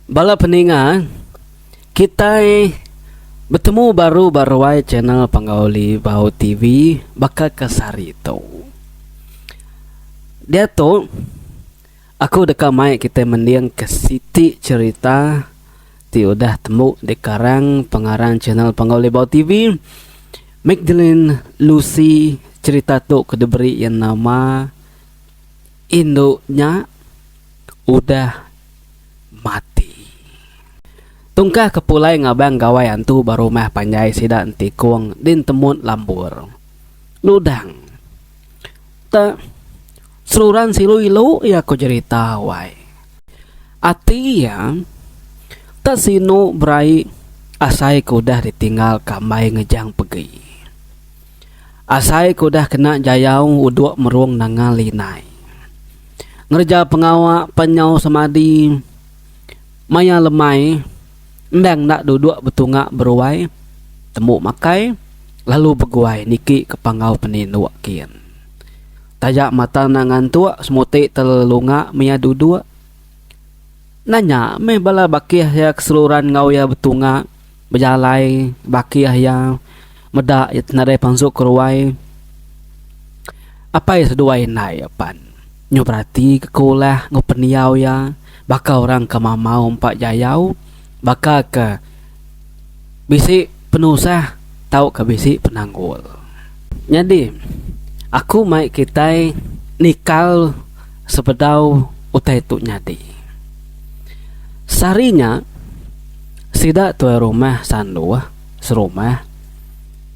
Bala peninga, kitai betemu baru ba ruai channel Panggau Libau TV baka ke sehari tu. Diatu, aku deka mai kitai mending ke siti cherita ti udah tembu dikarang pengarang channel Panggau Libau TV, Magdalene Lucy. Cherita tu ke diberi iya nama Indu Nya Udah Mati. Tungkah ke pulai ngabang gawai antu ba rumah panjai sida Entikong di Entemut Lambur. Ludang. Te seruran silu ilu iya ku jerita wai. Ati iya te sinu berai asai ke udah ditinggal ka ambai ngejang pegi. Asai ke udah kena jayau uduk merung nanga linai. Ngereja pengawa pan nyau semadi maya lemai endang enda duduk betunga beruai tembu makai lalu beguai niki ke panggau peninduk kin. Taja mata enda ngantuk semuti telelunga maya duduk. Nanya meh bala bakih iya ke seruran enggau iya betunga bejalai bakih iya meda iya ti nadai pansut ke ruai. Apai seduai indai iya pan nyu berati ke ulah enggau pendiau iya baka orang ke mamau empa jayau baka ke bisi penusah tauka bisi penanggul. Nyadi aku mai kitai nikal sebedau utai tu nyadi. Sehari nya sida tuai rumah sanduh serumah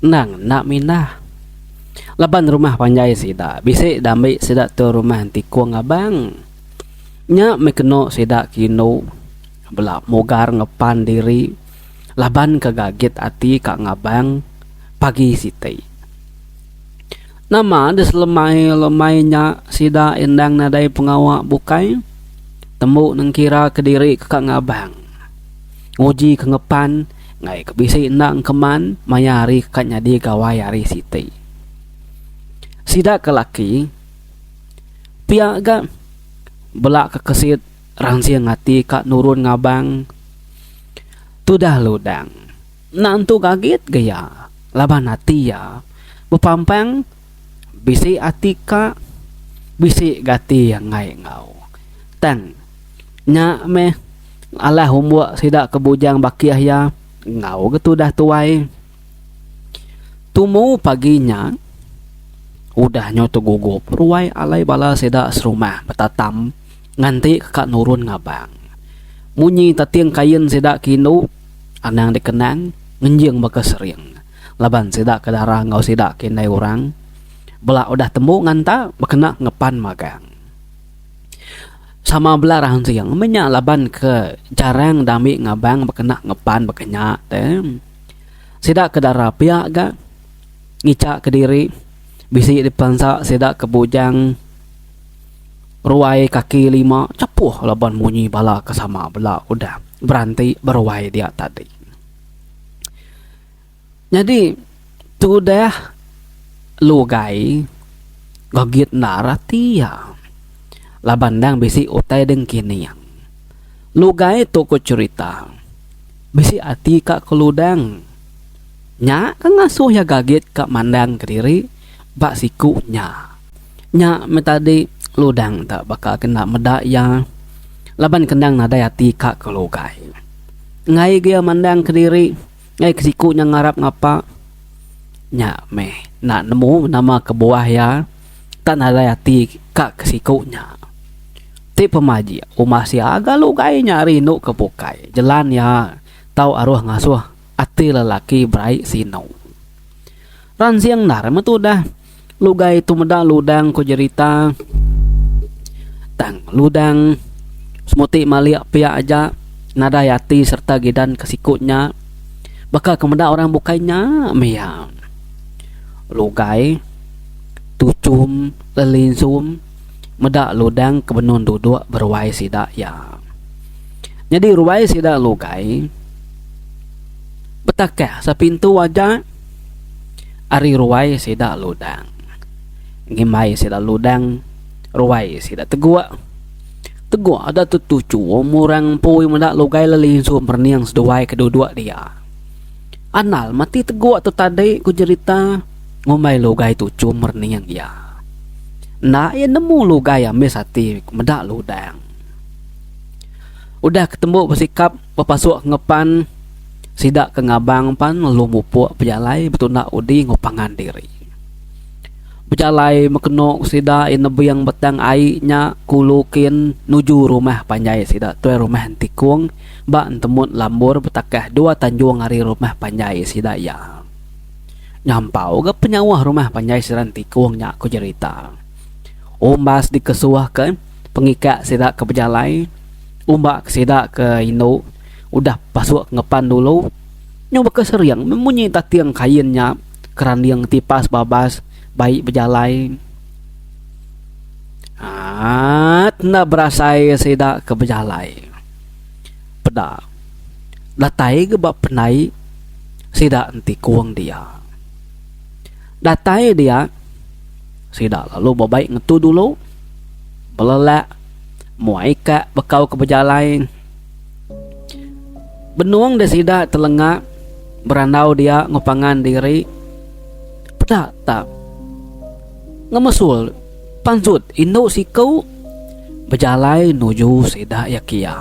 endang enda mindah laban rumah panjai sida bisi dambi sida tuai rumah Entikong Abang. Nya meh kenu sida ke indu bela mugar ngepan diri laban ke gagit ati ka ngabang pagi siti. Nama deh selemai lemai nya sida endang nadai pengawa bukai tembu nengkira kediri ke ka ngabang. Nguji ke ngepan enggai ke bisi enda engkeman maya hari ke ka nyadi gawai hari siti. Sida ke laki pia ga bela ke kesit ransing ati ka nurun ngabang tudah ludang. Enda entu gagit ga iya laban ati iya bepampang bisi ati ka bisi ga ati iya enggai enggau. Tang nya meh alah umbuk sida ke bujang bakih iya enggau ga tudah tuai. Tumu pagi nya udah nyu tegugup ruai alai bala sida serumah betatam nganti ke ka nurun ngabang. Munyi tating kain sida ke indu. Anang dikenang ngenjing baka sering laban sida ke dara enggau sida ke indai orang bela udah tembu nganta bekena ngepan magang. Sama bela ransing meh nya laban ke jarang dami ngabang bekena ngepan baka nya te. Sida ke dara pia ga ngicha kediri bisi dipansa sida ke bujang. Ruai kaki lima chapuh laban munyi bala ke sama bela udah beranti beruai dia tadi. Nyadi tudah Lugai gagit endar ati iya laban endang bisi utai dengkining. Lugai tu ku cherita bisi ati ka ke Ludang. Nya ke ngasuh iya gagit ka mandang kediri ba siku nya. Nya meh tadi Ludang te baka kena meda iya laban kendang nadai ati ka ke Lugai. Enggai ga iya mandang kediri enggai ke siku nya ngarap ngapa. Nya meh enda nemu nama kebuah iya tak nadai ati ka ke siku nya. Ti pemajik umbas iya ga Lugai nya ari indu ke bukai jelan iya tau aruh ngasuh ati lelaki berai sinu. Ransing endar meh tudah Lugai tu meda Ludang ku jerita. Tang Ludang semuti malik pia aja nadai ati sereta gidan ke siku nya baka ke meda orang bukai nya meh iya. Lugai tuchum lelinsum meda Ludang ke benung duduk beruai sida iya. Nyadi ruai sida Lugai betakah sepintu aja. Ari ruai sida Ludang. Ngimbai sida Ludang, ruai sida Teguk. Teguk ada tetuchu orang empu meda lugai lelinsu merening seduai ke duduk dia. Andal mati teguk tu tadi ku jerita ngumbai lugai tuchum merening iya. Enda iya nemu lugai ambis ati meda ludang. Udah ke tembu besikap bepasuk ngepan sida ke ngabang pan lalu mupuk bejalai betunda udi enggau pangan diri. Bejalai mekenu sida iya nebing betang ai nya kulu kin nuju rumah panjai sida tuai rumah Entikong ba entemut lambur betakah dua tanjung ari rumah panjai sida iya. Nyampau ga penyauh rumah panjai sida Entikong nya ku jerita. Umbas dikesuh ke pengikak sida ke bejalai umba ke sida ke indu udah pasuk ngepan dulu nyau baka sering munyi tating kain nya. Keranding tipas babas bai bejalai. Aat enda berasai sida ke bejalai. Peda datai ga ba pendai sida entikung dia. Datai dia sida lalu bebai ngetu dulu belelak muai ka bekau ke bejalai. Benung deh sida telenga berandau dia enggau pangan diri peda tak ngemesul pansut indu siku bejalai nuju sida iya kia.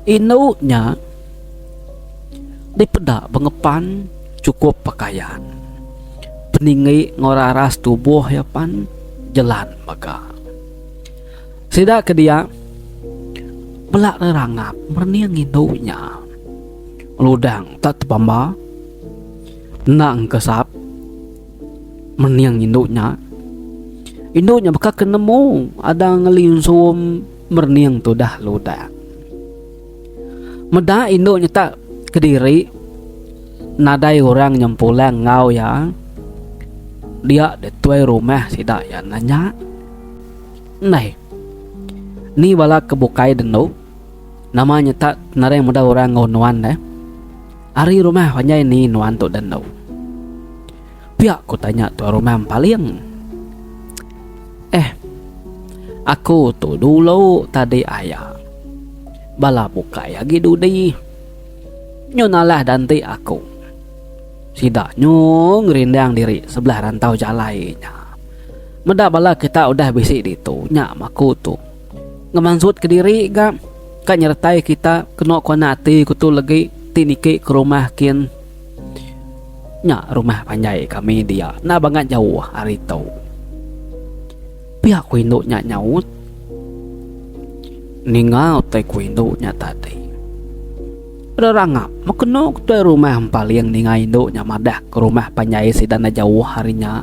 Indu nya dipeda bengepan chukup pakaian. Peninggi enggau raras tubuh iya pan jelan mega. Sida ke dia bela rerangap merening indu nya. Ludang tak tepamba enda engkesap merening indu nya. Indu nya baka ke nemu ada ngelinsum merening tudah ludang. Meda indu nya tak kediri nadai orang nyempulang enggau iya dia deh tuai rumah sida iya nanya. Ndai. Ni bala ke bukai dendu. Nama nyeta nadai meda orang enggau nuan deh. Ari rumah panjai ni nuan tu dendu. Pia ku tanya tuai rumah Empaling. Eh. Aku tu dulu tadi aya. Bala bukai agi dudi. Nyu nalah danti aku. Sida nyu ngerindang diri sebelah rantau jalai nya. Meda bala kita udah bisi ditu nya maku tu. Ngemansut kediri ga ka nyeretai kita kenu ku anak ati ku tu legi ti niki ke rumah kin. Nya rumah panjai kami dia enda bangat jauh ari tu. Pia ku indu nya nyaut. Ninga utai ku indu nya tadi. Rerangap mekenu ketuai rumah Empaling ninga indu nya madah ke rumah panjai sida enda jauh ari nya.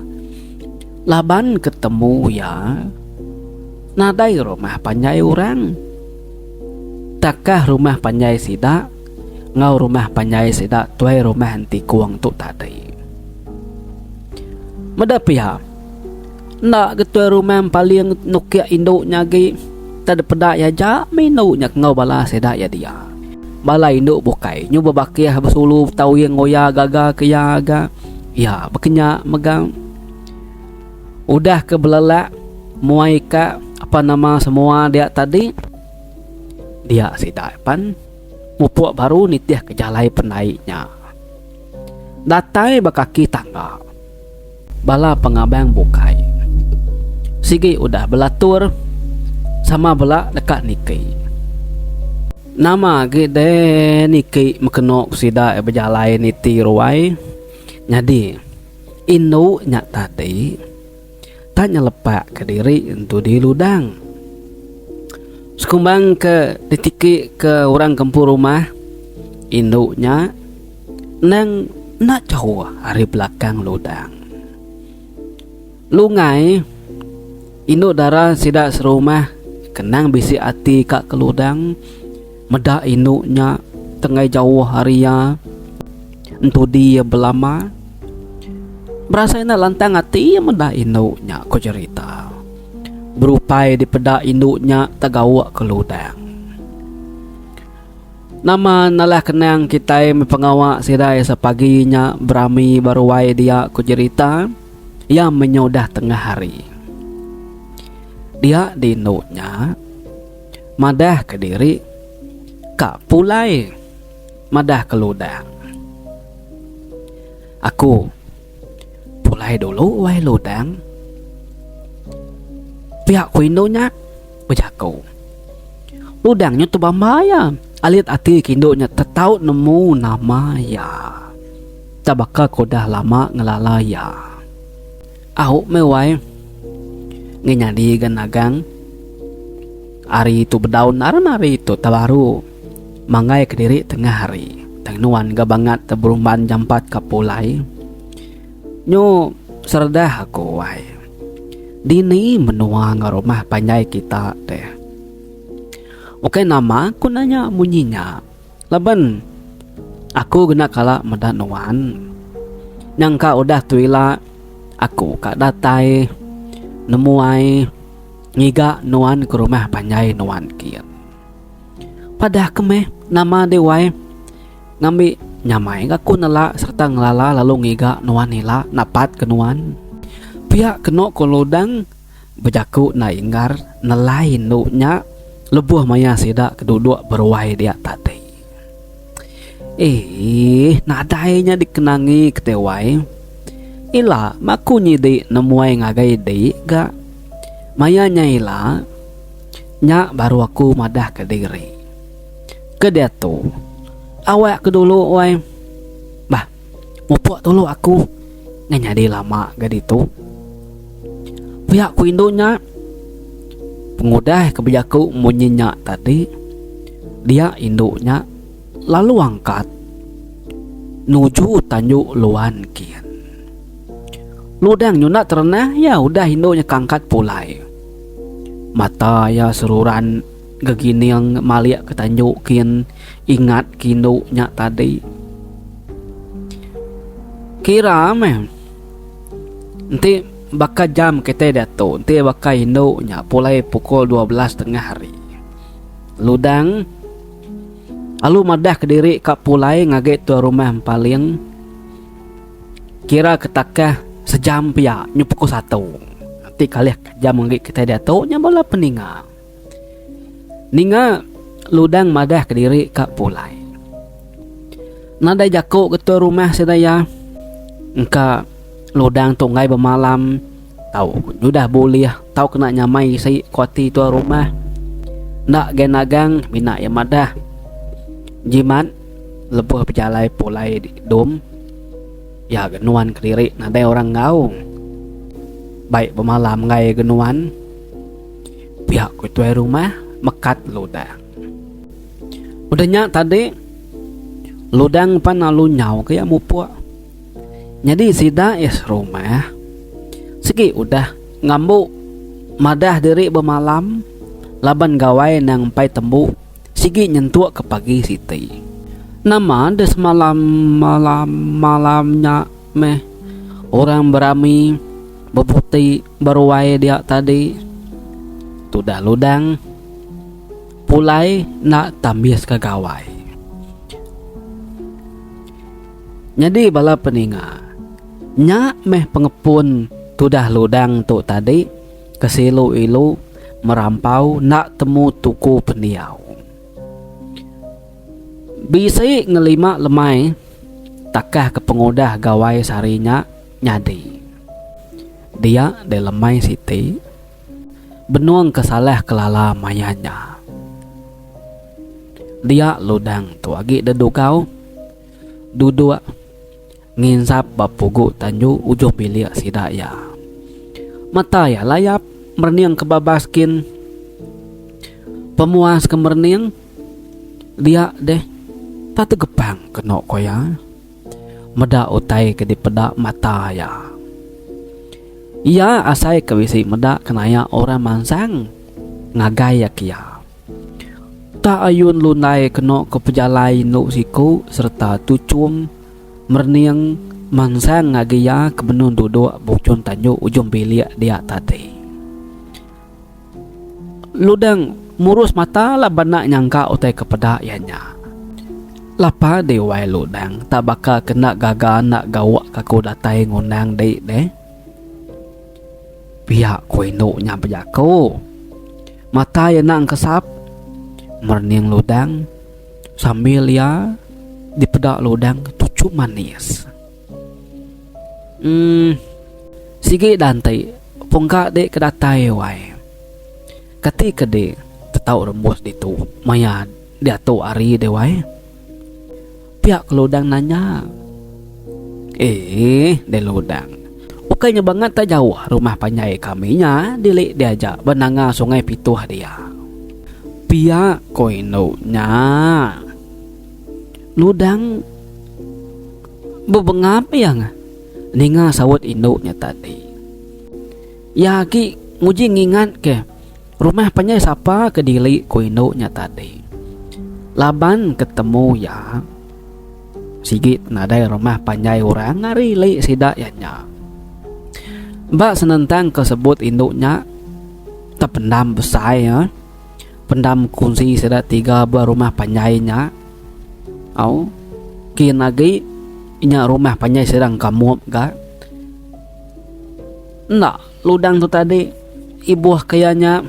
Laban ke temu iya nadai rumah panjai orang. Takah rumah panjai sida enggau rumah panjai sida tuai rumah Entikong tu tadi. Meda pia enda ke tuai rumah Empaling nukik indu nya agi tak dipeda iya aja meh indu nya ke enggau bala sida iya dia. Bala indu bukai nyu bebakih besulu betawing nguya gaga ke iya ga. Iya bekenya mega. Udah ke belelak muai ka apa nama semua dia tadi dia sida pan mupuk baru nitih ke jalai pendai nya. Datai ba kaki tangga bala pengabang bukai sigi udah belatur sama bela deka niki. Nama agi deh niki mekenu sida bejalai niti ruai nyadi. Indu nya tadi tak nyelepak ke diri entudi ludang. Sekumbang ke ditiki ke orang ke empu rumah, indu nya endang enda jauh ari belakang ludang. Lungai, indu dara sida serumah ke endang bisi ati ka ke ludang meda indu nya tenggai jauh ari iya. Entudi iya belama. Berasai enda lantang ati iya meda indu nya ku jerita. Berupai dipeda indu nya tegauk ke ludang. Nama nalah kenang kitai meh pengawa sida iya sepagi nya berami ba ruai dia ku jerita iya menyudah tengah hari. Dia di indu nya. Madah ke diri ka pulai madah ke Ludang. Aku pulai dulu wai Ludang. Pia ku indu nya bejaku. Ludang nya tebamba iya alit ati ke indu nya tetau nemu nama iya. Tak baka ke udah lama ngelala iya. Au meh wai. Ngi nyadi ga nagang. Ari tu bedau naran ari tu tebaru manggai kediri tengah hari. Tang nuan ga bangat te berumban jampat ka pulai. Nyu seredah aku wai. Dini menua enggau rumah panjai kita deh. Ukai nama ku nanya munyi nya. Laban aku gena kala meda nuan. Nyangka udah tu ila aku ka datai nemuai ngiga nuan ke rumah panjai nuan kin. Padah ke meh nama deh wai ngambi nyamai ga aku nela sereta ngelala lalu ngiga nuan ila napat ke nuan. Pia kenu ku Ludang. Bejaku enda inggar nelai indu nya lebuh maya sida ke duduk beruai dia tadi. Eeh nadai nya dikenangi ke ti wai. Ila maku nyidi nemuai ngagai di ga. Maya nya ila nya baru aku madah ke diri. Ke diatu awak ke dulu wai. Bah. Mupuk dulu aku ngan nyadi lama ga ditu. Pia ku indu nya pengudah ke bejaku munyi nya tadi dia indu nya lalu angkat nuju tanju luan kin. Ludang nyunda terenah iya udah indu nya ke angkat pulai. Mata iya seruran Gegining malik ke tanju kin ingat ke indu nya tadi. Kira meh enti baka jam kitai diatu enti baka indu nya pulai pukul 12 tengah hari. Ludang alu madah kediri ka pulai ngagai tuai rumah Empaling kira ke takah sejam pia nyu pukul satu. Enti kalih jam agi kitai diatu nya bala peninga. Ninga Ludang madah kediri ka pulai. Nadai jaku ketua rumah sida iya. Engka Ludang tu enggai bemalam tau nyudah bulih tau kena nyamai isi ku ati tua rumah. Enda gai nagang mina iya madah jimat lebuh bejalai pulai dum. Iya ga nuan kediri nadai orang enggau. Baik bemalam enggai ga nuan. Pia ku tuai rumah mekat Ludang. Udah nya tadi Ludang pan lalu nyau ke iya mupuk. Nyadi sida iya serumah sigi udah ngambu madah diri bemalam laban gawai endang empai tembu sigi nyentuk ke pagi siti. Nama deh semalam malam malam nya meh orang berami bebuti beruai dia tadi. Tudah Ludang pulai enda tambis ka gawai. Nyadi bala peninga nya meh pengepun tudah Ludang tu tadi ke silu ilu merampau enda temu tuku pendiau. Bisi ngelima lemai takah ke pengudah gawai sehari nya nyadi. Dia deh lemai siti benung ke salah kelala maya nya. Dia Ludang tu agi dedugau duduk nginsap ba pugu tanju ujung bilik sida iya. Mata iya layap merening ke babas kin. Pemuas ke merening dia deh tak tegepang kenu ko iya meda utai ke dipeda mata iya. Iya asai ke bisi meda kenaya orang mansang ngagai iya kia. Tak ayun lundai kenu ke pejalai indu siku sereta tuchum merening mansang ngagai iya ke benung duduk ba ujung tanju ujung bilik dia tadi. Ludang murus mata laban enda nyangka utai ke peda iya nya. Lapa deh wai Ludang tak baka ke enda gaga enda gauk ke aku datai ngundang dek deh. Pia ku indu nya bejaku. Mata iya enda engkesap. Merening Ludang sambil iya dipeda Ludang tuchum manis. Emm sigi da enti pungka dik ke datai wai. Kati ke dik tetau rembus ditu maya diatu hari deh wai. Pia ke Ludang nanya. Eeh deh Ludang. Ukai nya bangat tak jauh rumah panjai kami nya dili diaja ba nanga Sungai Pituh dia. Pia ko indu nya. Ludang bebengap iya ninga saut indu nya tadi. Iya agi nguji ngingat ke rumah panjai sapa ke dili ku indu nya tadi. Laban ke temu iya sigi nadai rumah panjai orang ari ili sida iya nya. Ba senentang ke sebut indu nya tependam besai iya. Pendam kunsi sida tiga ba rumah panjai nya. Au kin agi nya rumah panjai sida engkamup ga. Enda ludang tu tadi ibuh ke iya nya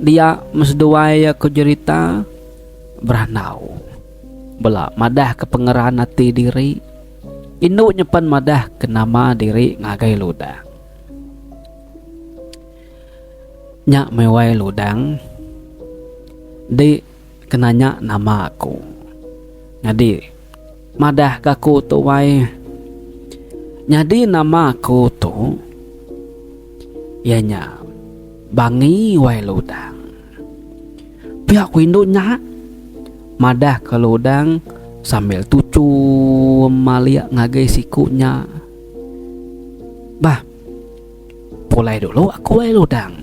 dia meseduai iya ku jerita berandau bela madah ke pengeran ati diri. Indu nyepan madah ke nama diri ngagai ludang. Nya meh wai ludang di kena nya nama aku. Nyadi madah ka aku tu wai nyadi nama aku tu iya nya Bangi wai ludang. Pia ku indu nya madah ka ludang sambil tuchum malik ngagai siku nya. Bah. Pulai dulu aku ai ludang.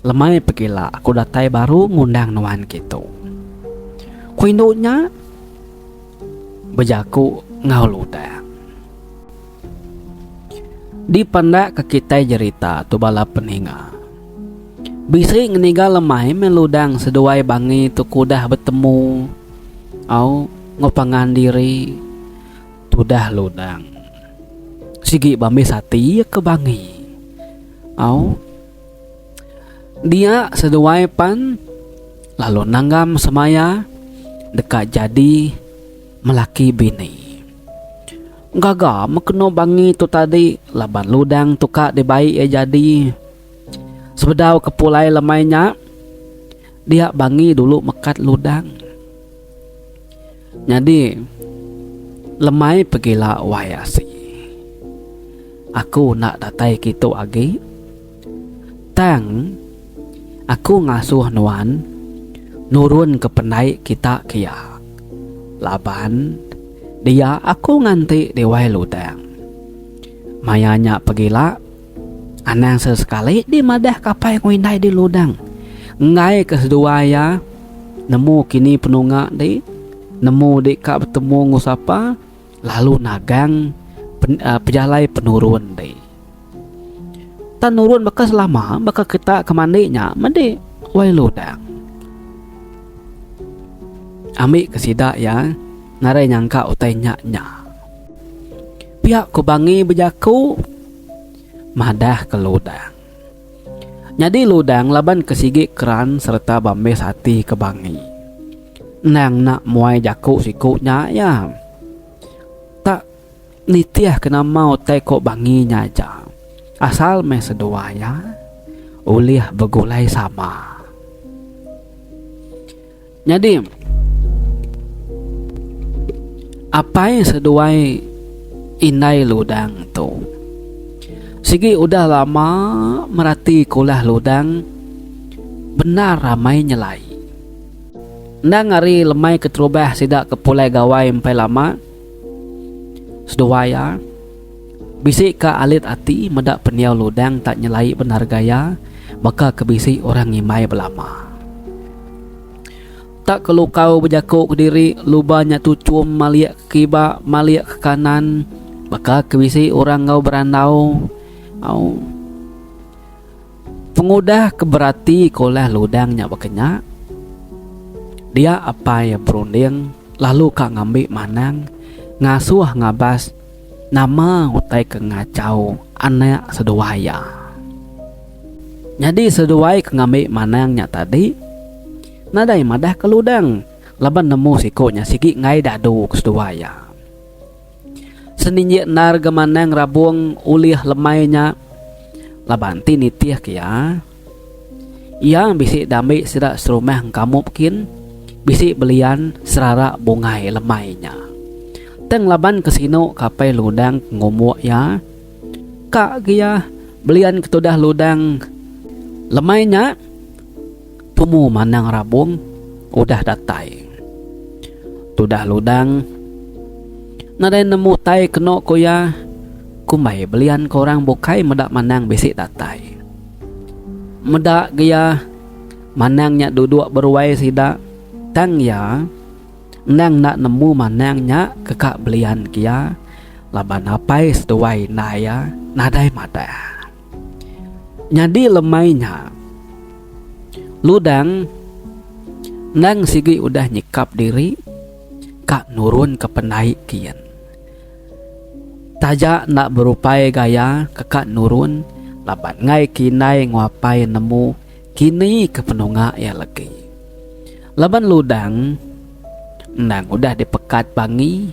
Lemai pegila aku datai baru ngundang nuan kitu. Ku indu nya bejaku enggau ludang. Dipandakka kitai jerita tu bala peninga. Bisi ngeniga lemai meh ludang seduai bangi tu ke udah betemu au enggau pangan diri. Tudah Ludang. Sigi bambis ati iya ke bangi. Au. Dia seduai pan lalu nanggam semaya deka jadi melaki bini. Gaga meh kenu bangi tu tadi laban Ludang tu ka dibai iya jadi. Sebedau ke pulai lemai nya dia bangi dulu mekat Ludang. Nyadi lemai pegila wai asi. Aku enda datai kitu agi. Tang aku ngasuh nuan nurun ke pendai kita kia. Laban dia aku nganti diwai ludang. Maya nya pegila Anang sesekali di madah ka apai enggau indai di ludang. Enggai ke seduai iya nemu kini penunga di, nemu di ka betemu enggau sapa lalu nagang pejalai penurun di. Tan nurun baka selama baka kita ke mandi nya medi wai ludang. Ambi ke sida iya nadai nyangka utai nya nya. Pia ku Bangi bejaku madah ke Ludang. Nyadi Ludang laban ke sigi keran sereta bambis ati ke Bangi. Endang enda muai jaku siku nya iya. Tak nitih ke nama utai ko Bangi nya aja. Asal meh seduai iya ulih begulai sama. Nyadi apai seduai indai Ludang tu sigi udah lama merati ke ulah Ludang bendar ramai nyelai. Endang ari lemai keterubah sida ke pulai gawai empai lama seduai iya bisi ka alit ati meda pendiau Ludang tak nyelai bendar gaya baka ke bisi orang ngimbai belama. Tak kelukau bejaku kediri luba nya tuchum malik ke kiba malik ke kanan baka ke bisi orang enggau berandau au. Pengudah ke berati ke ulah ludang nya baka nya dia apai iya berunding lalu ka ngambi manang ngasuh ngabas nama utai ke ngachau anak seduai iya. Nyadi seduai ke ngambi manang nya tadi. Nadai madah ke Ludang laban nemu siku nya sigi enggai dadu ke seduai iya. Seninjik endar ga manang rabung ulih lemai nya laban ti nitih ke iya. Iya bisi dambi sida serumah engkamup kin bisi belian serara bungai lemai nya. Tang laban ke sinu ke apai Ludang ke ngumbuk iya, ka ke iya belian ke tudah Ludang lemai nya tumu manang rabung udah datai. Tudah Ludang nadai nemu utai kenu ku iya kumbai belian ke orang bukai meda manang bisi datai. Meda gia manang nya duduk beruai sida tang iya endang enda nemu manang nya ke ka belian kia laban apai seduai indai iya nadai madah. Nyadi lemai nya Ludang endang sigi udah nyikap diri ka nurun ke pendai kin. Taja enda berupai gaya ke ka nurun laban enggai ke indai enggau apai nemu kini ke penunga iya legi. Laban Ludang endang udah dipekat Bangi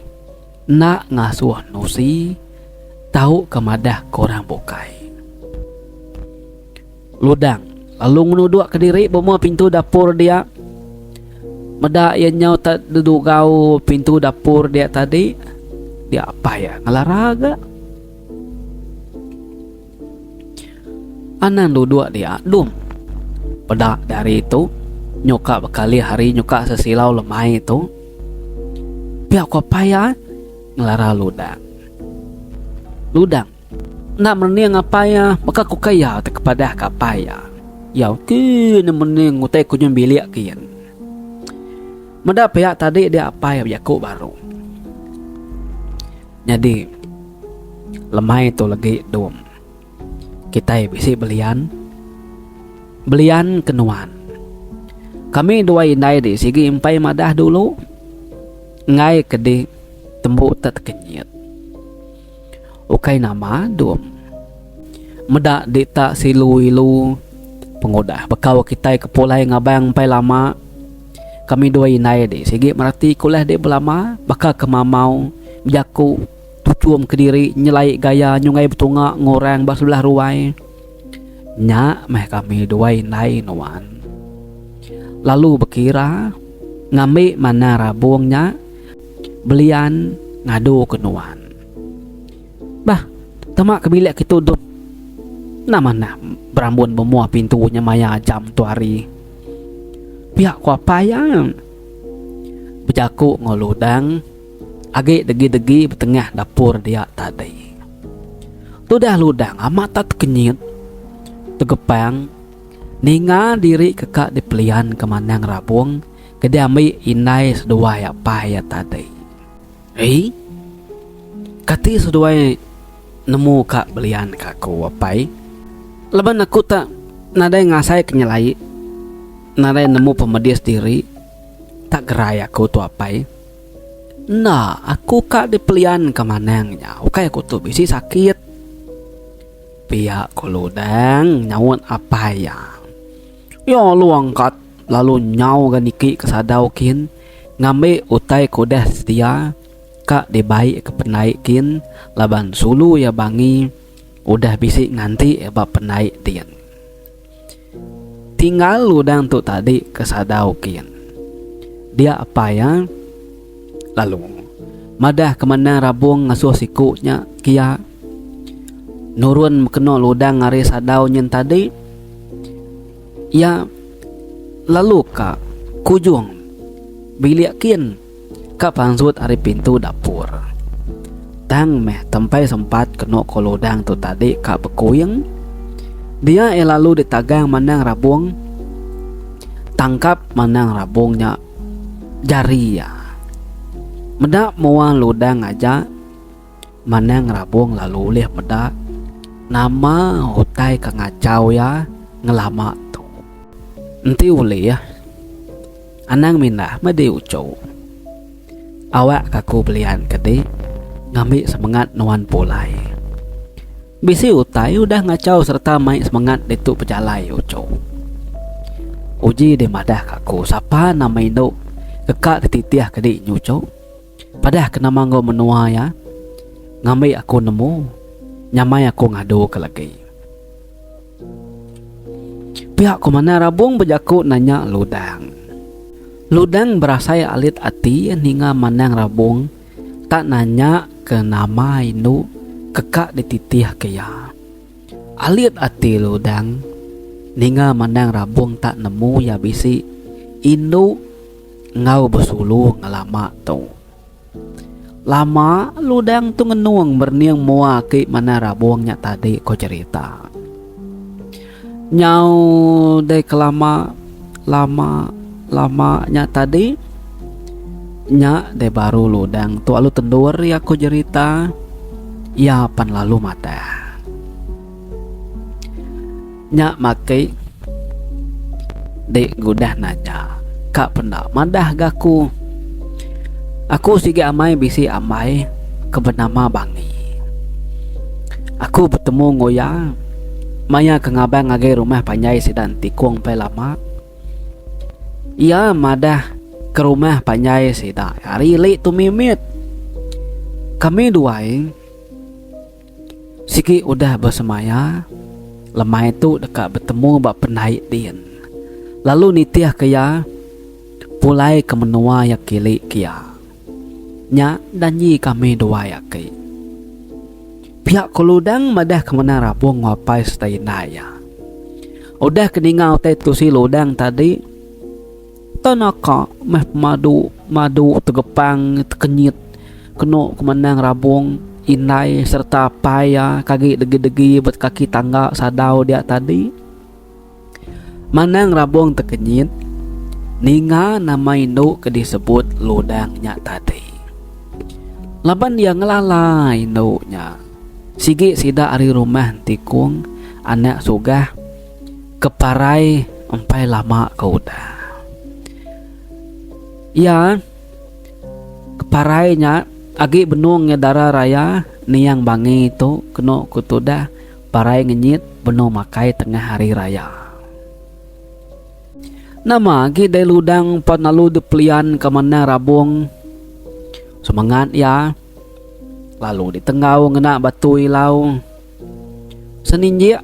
enda ngasuh nusi tau ke madah ke orang bukai. Ludang lalu ngenuduk kediri ba mua pintu dapur dia. Meda iya nyau ta dedugau pintu dapur dia tadi, dia apai iya ngelara ga. Anang duduk dia dum. Peda dari tu nyuka bekalih hari nyuka sesilau lemai tu. Pia ku apai iya ngelara Ludang. Ludang. Enda merening apai iya baka ku kai iya ti kepadah ka apai iya. Iya ke enda merening utai ku nyun bilik kin. Meda pia tadi dia apai iya bejaku baru. Nyadi lemai tu legi dum kitai bisi belian. Belian ke nuan. Kami duai indai di sigi empai madah dulu enggai ke di tembu te tekenyit. Ukai nama dum. Meda dita silu ilu pengudah bekau kitai ke pulai ngabang empai lama. Kami dua indai di sigi merati ke ulah di belama baka ke mamau bejaku tuchum kediri nyelai gaya nyunggai betunga enggau orang ba sebelah ruai. Nya meh kami dua indai nuan. Lalu bekira ngambi manah rabung nya belian ngadu ke nuan. Bah, tama ke bilik kitu dum. Enda manah berambun bemua pintu nya maya jam tu hari. Pia ku apai iya bejaku enggau Ludang agi degi-degi betengah dapur dia tadi. Tudah Ludang amat tak tekenyit tegepang ninga diri ke ka dipelian ke Manang Rabung ke diambi indai seduai apai iya tadi. Ei. Kati seduai nemu ka belian ka aku apai. Laban aku tak nadai ngasai ke nyelai nadai nemu pemedis diri tak gerai aku tu apai. Enda aku ka dipelian ka manang nya ukai aku tu bisi sakit. Pia ku Ludang nyaut apai iya. Iya lalu angkat lalu nyau ga niki ke sadau kin ngambi utai ke udah sedia ka dibai ke pendai kin laban sulu iya bangi udah bisi nganti iya ba pendai din. Tinggal udang tu tadi ke sadau kin. Dia apai iya lalu madah ke manang rabung ngasuh siku nya kia nurun mekena ludang ari sadau nyin tadi. Iya lalu ka kujung bilik kin ka pansut ari pintu dapur. Tang meh tempai sempat kenu ko Ludang tu tadi ka bekuing, dia iya lalu ditagang Manang Rabung tangkap Manang Rabung nya jari iya. Meda mua Ludang aja. Manang Rabung lalu ulih meda nama utai ke ngachau iya ngelama tu. Enti ulih, anang mindah meh di uchu. Awak ka aku belian ke di ngambi semengat nuan pulai. Bisi utai udah ngachau sereta mai semengat ditu pejalai uchu. Uji deh madah ka aku sapa nama indu ke ka dititih ke di nyuchu. Padah ke nama enggau menua iya ngambi aku nemu nyamai aku ngadu ke legi. Pia ku Manang Rabung bejaku nanya Ludang. Ludang berasai alit ati ninga Manang Rabung tak nanya ke nama indu ke ka dititih ke iya. Alit ati Ludang ninga Manang Rabung tak nemu iya bisi indu enggau besulu ngelama tu. Lama Ludang tu ngenung merening mua aki Manang Rabung nya tadi ko cherita. Nyau deh kelama lama lama nya tadi nya deh baru Ludang tu alu tendur iya ko jerita iya pan lalu madah. Nya maki dik gudah nanya ka penda madah ga aku. Aku sigi amai bisi ambai ke benama Bangi. Aku betemu enggau iya maya ke ngabang ngagai rumah panjai sida Entikong pai lama. Iya madah ke rumah panjai sida ari ili tu mimit. Kami duai. Sigi udah besemaya, lemai tu deka betemu ba pendai din. Lalu nitihka iya pulai ke menua iya kili kia. Nya danji kami duai aki. Pia ku Ludang madah ke menang Rabung enggau apai sereta indai iya. Udah ke ninga utai tusi Ludang tadi, Tan aka meh pemadu madu tegepang tekenyit kenu ke menang rabung indai sereta apai iya ke agi degi-degi ba kaki tangga sadau dia tadi. Manang rabung tekenyit ninga nama indu ke disebut Ludang nya tadi. Laban iya ngelala indu nya sigi sida ari rumah Entikong anak Sugah. Ke parai empai lama ke udah. Iya ke parai nya agi benung iya dara raya niang bangi tu kenu ku tudah parai ngenyit benung makai tengah hari raya. Nama agi dai ludang pan lalu dipelian ke manah rabung semengat iya lalu ditenggau ngena batu ilau. Seninjik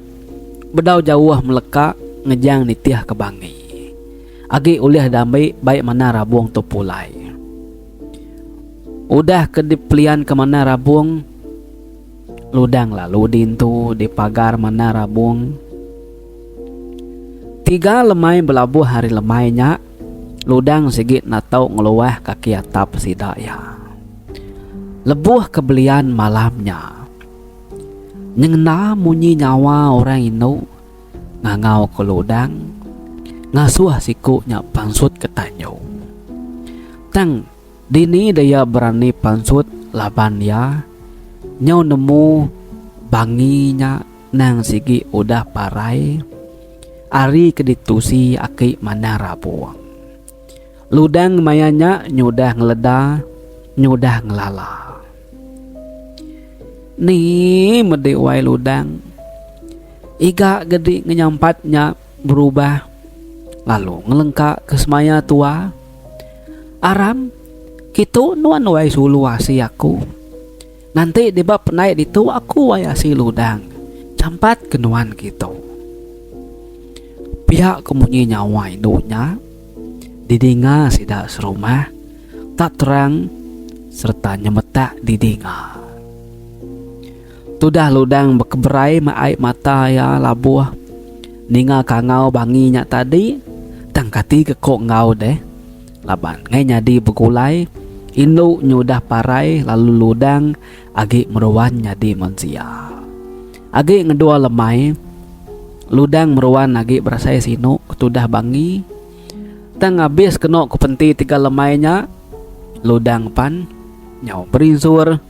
bedau jauh meleka ngejang nitih ke bangi. Agi ulih diambi bai manah rabung tu pulai. Udah ke dipelian ke manah rabung, ludang lalu diintu dipagar manah rabung. Tiga lemai belabuh hari lemai nya, ludang sigi enda tau ngeluah kaki atap sida iya. Lebuh ke belian malam nya. Nyengenda munyi nyawa orang indu ngangau ke ludang ngasuh siku nya pansut ke tanju. Tang dini deh iya berani pansut laban iya nyau nemu bangi nya nang sigi udah parai ari ke ditusi aki manang rabung. Ludang maya nya nyudah ngeleda nyudah ngelala. Ni medi wai ludang. Iga gedi ngenyampat nya berubah lalu ngelengka ke semaya tua. Aram, kitu nuan wai sulu asi aku. Nganti diba pendai ditu aku wai asi ludang. Jampat ke nuan kitu. Pia ke munyi nyawa indu nya didinga sida serumah. Tak terang sereta nyemetak didinga. Tudah Ludang bekeberai meh ai mata iya labuh ninga kangau bangi nya tadi tang kati ke ko enggau deh laban ngai nyadi begulai indu nyudah parai lalu Ludang agi meruan nyadi mensia. Agi ngedua lemai Ludang meruan agi berasai sinu ke tudah bangi. Tang abis keno ku penti tiga lemai nya, Ludang pan nyau berinsur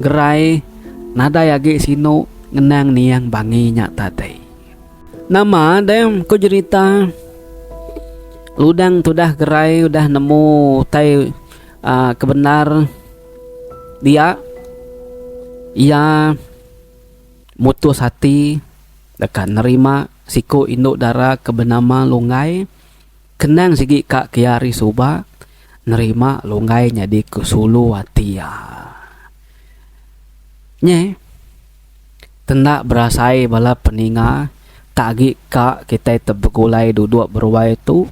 gerai nadai agi sinu ngenang niang bangi nya tadi. Nama deh ku jerita Ludang tudah gerai udah nemu utai uhh ke bendar dia iya mutus ati deka nerima siku indu dara ke benama Lunggai. Kenang sigi ka ke iya ari suba nerima lunggai nyadi ke sulu ati iya. Nyeh tenda berasai bala peninga tak agi ka kitai te begulai duduk beruai tu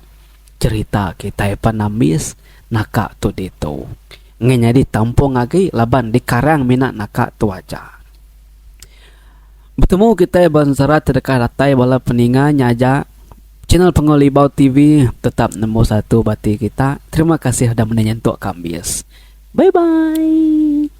cherita kitai pan ambis naka tu ditu. Ngai nyadi tampung agi laban dikarang mina naka tu aja. Betemu kitai ba ensera ti deka datai bala peninga nya aja. Channel Pengau Libau TV tetap nombor satu ba ati kita. Terima kasih udah mending nyentuk ka ambis. Bye bye.